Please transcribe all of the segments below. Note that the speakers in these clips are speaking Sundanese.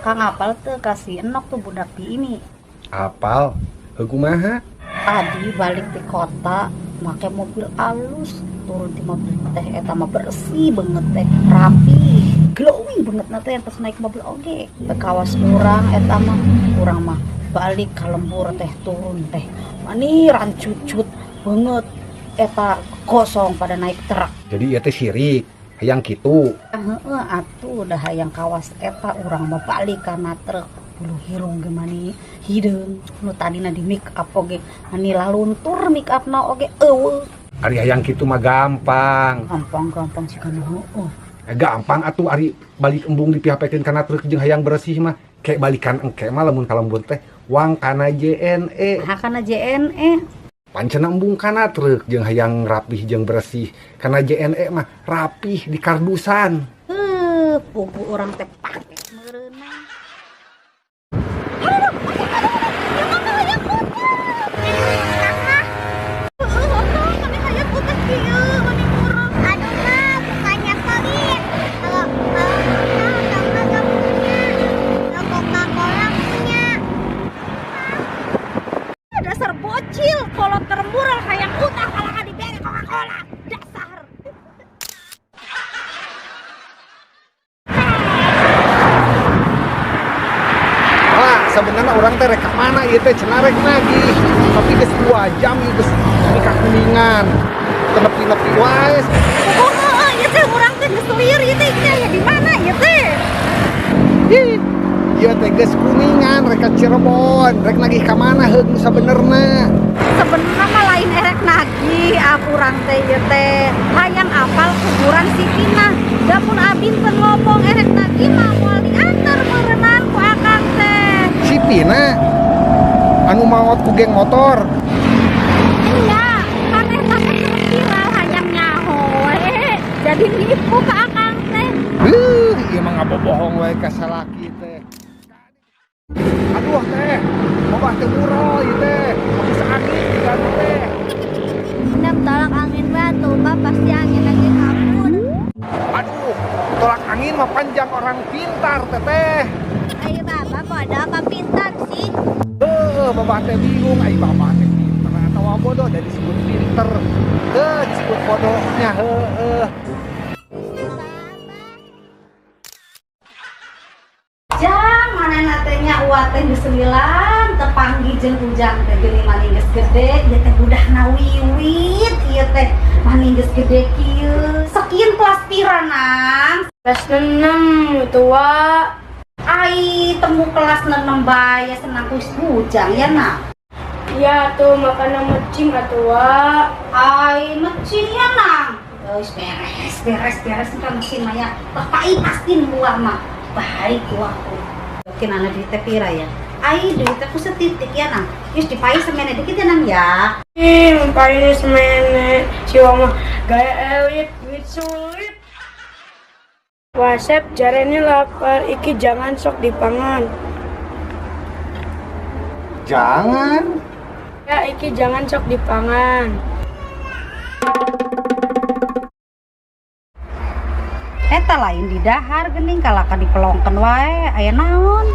Kang apal teu kasih enok tuh budak di ini. Apal? Heuh kumaha? Tadi balik di kota make mobil alus, turun di mobil teh eta mah bersih banget teh, rapi, glowing banget na teh pas naik mobil oge. Teu kawas urang eta mah, urang mah balik ka lembur teh turun teh. Mani rancucut banget eta kosong pada naik truk. Jadi ieu teh sirik, hayang kitu. Heeh atuh dah hayang kawas eta urang mah balik kana truk. Bulu hirung ge mani hideung, nu tadina di make up oge mani laluntur make upna oge eueuh. Ari hayang kitu mah gampang. Gampang-gampang sih kana heueuh. Gampang atuh ari balik embung dipihapekeun kana truk jeung hayang bersih mah. Kayak balikan engke mah lamun ka lembur teh wang kana JNE. Nah, kana JNE. Pancena embung kana truk jeung hayang rapih jeung bersih. Kana JNE mah rapih di kardusan. Heuh, pugu urang teh pake meureunna. Aduh mah, bukannya pelit. Kalau kalau kita nggak punya, kalau Coca-Cola punya. Dasar bocil, kolot termurah hayang utah kalah dibere Coca-Cola. Dasar. Wah, sebenarnya orang teh rek ka mana ieu teh cenah rek nagih. Tapi geus 2 jam ieu geus nepi ka Kuningan. Teu nepi-nepi wae. Oh, heeh, ieu teh urang teh geus lieur ieu teh ieu aya di mana ieu teh? Ih, ieu teh geus Kuningan rek ka Cirebon, rek nagih ka mana heug nu sabenerna? Sebenarnya mah lain erek nagih urang teh ieu teh hayang apal kuburan si Tina. Da mun abin teu ngomong erek nagih mah moal diantar meureunnan ku akang teh. Si Pina anu maot ku geng motor. Iya, aneh banget viral hayang nyaho we. Jadi nipu ka akang teh. Heuh, ieu mah ngabobohong wae ka salaki teh. Aduh teh, babah teh murah ieu teh. Bagus angin di teh. Endap tolak angin batu, Pak, pasti angin lagi kabur. Aduh, tolak angin mah panjang orang pintar teteh. Ayo bapak bodoh apa pintar sih? Heuh, babah teh bingung, ai babah teh pintar atau bodoh dan disebut pinter. Heuh, disebut bodohnya heueuh. Jang, manehna teh nya uat teh geus 9 tepanggi jeung ujang teh geuning mani geus gede, ieu teh budahna wiwit, ieu teh mani geus gede kieu. Sekian kelas pira, Nang? Kelas 6 tua. Ai temu kelas 6 bae senang kuis bujang ya, Nang? Iya tuh makan mecing atuh, Wak. Ai mecing ya, Nang? Wis beres, beres, beres kan mesin mah ya. Bapak pasti buah mah. Baik buahku. Mungkin anak duitnya pira ya? Ai duitnya ku setitik ya, Nang. Wis dipai semene dikit ya, Nang ya. Ih, pai semene. Si mah gaya elit, duit sulit. Wasep jarene lapar, iki jangan sok dipangan. Jangan. Ya, iki jangan sok dipangan. Eta lain di dahar geuning kalaka dipelongkeun wae, aya naon?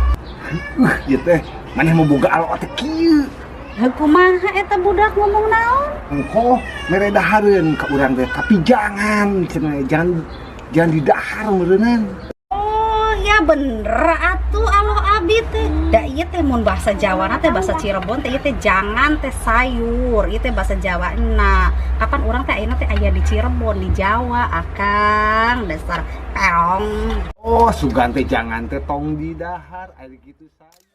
Ieu teh maneh mau boga alo teh kieu. Heuh kumaha eta budak ngomong naon? Engkoh mere dahareun ka urang teh, tapi jangan cenah, jangan didahar meureunnan. Oh, ya bener atuh aloh abi teh. Da ieu teh mun bahasa Jawa na teh bahasa Cirebon teh ieu teh jangan teh sayur, ieu teh bahasa Jawa na. Kapan urang teh ayeuna teh aya di Cirebon di Jawa akang dasar peong. Oh, sugan teh jangan teh tong didahar ari kitu sayur.